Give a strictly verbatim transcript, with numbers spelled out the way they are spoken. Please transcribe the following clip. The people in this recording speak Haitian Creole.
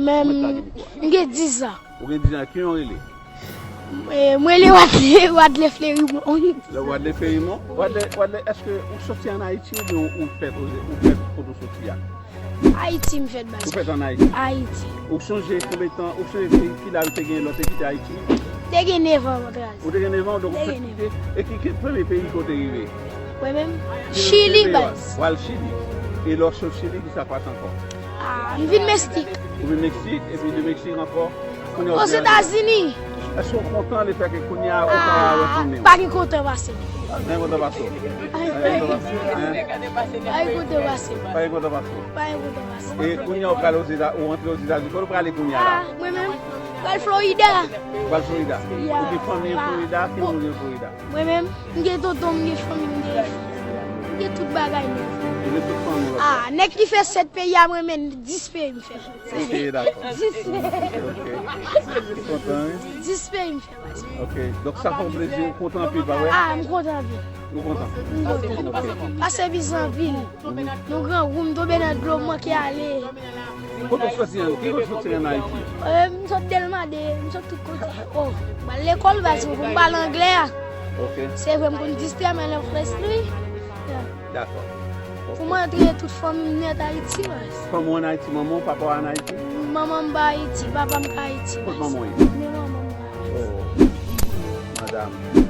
Mwen ta gen mikwo a. M gen dis zan. Ou gen dis zan, ki non w rele? Eh, mwen rele Wadley, Wadley Flerimon. Le Wadley Flerimon? Wadley, Wadley, èske ou soti ann Ayiti oubyen ou, ou fèt, ou, ou fèt kote ou soti a? Ayiti m fèt baz. Ou fèt ann Ayiti? Ayiti. Ou sonje konbyen tan, ou sonje ki, ki laj ou te gen lè w te kite Ayiti? Te gen nèf an, Montrez. Ou te gen nèf an, donk ou fèt kite. E ki, ki premye peyi ke w te rive? Mwen menm? Chili baz. Ou al Chili. E lè w sot Chili, ki sa k pase ankò? Ah, m vin Meksik. Ou vin Meksik, epi de Meksik ankò? Kounye a w vin Ozetazini. Èske w kontan lefètke kounye a ou ka wè fanmi w? Pa gen kontan pase m. Pa gen kontan pase w. Pa gen kontan pase w. Pa gen kontan pase m. Pa gen kontan pase w. Pa gen kontan pase m. E kounye a ou prale Ozeta, ou antre Ozetazini. Kote ou prale kounye a la? Ah, mwen menm, pral Florida. Ou pral Florida? Ou gen fanmi an Florida? Ki moun gen Florida? Mwen menm, m gen tonton m, m gen fanmi m, m gen, m gen tout bagay nèt. Ou gen tout fanmi w? Ah, nèg ki fè sèt peyi a, mwen menm dis peyi m fè. Ok, dakò. Dis peyi. Ok. Ou kontan, wi? Dis peyi m fè, baz. Ok. Donk sa fè w plezi, ou kontan anpil, pa vre? Ah, m kontan anpil. Ou kontan? M kontan. Ok. Pase bizan anpil. Nou grangou, m tonbe nan dlo, m manke ale. Kote w soti an? Ki kote w soti ann Ayiti? Eh, m sot Delma de, m sot tout kote. Oh, m al lekòl, baz, pou m pale anglè a. Ok. Se vre, m konn distrè, men lè m frèstri. Dakò. Pou m antre tout fanmi m nèt Ayiti, baz. Fanmi w ann Ayiti, manman w, papa w ann Ayiti? Manman m pa Ayiti, papa m pa Ayiti, baz. Kot manman w ye? Men manman m pa Ayiti. Oh. Madanm.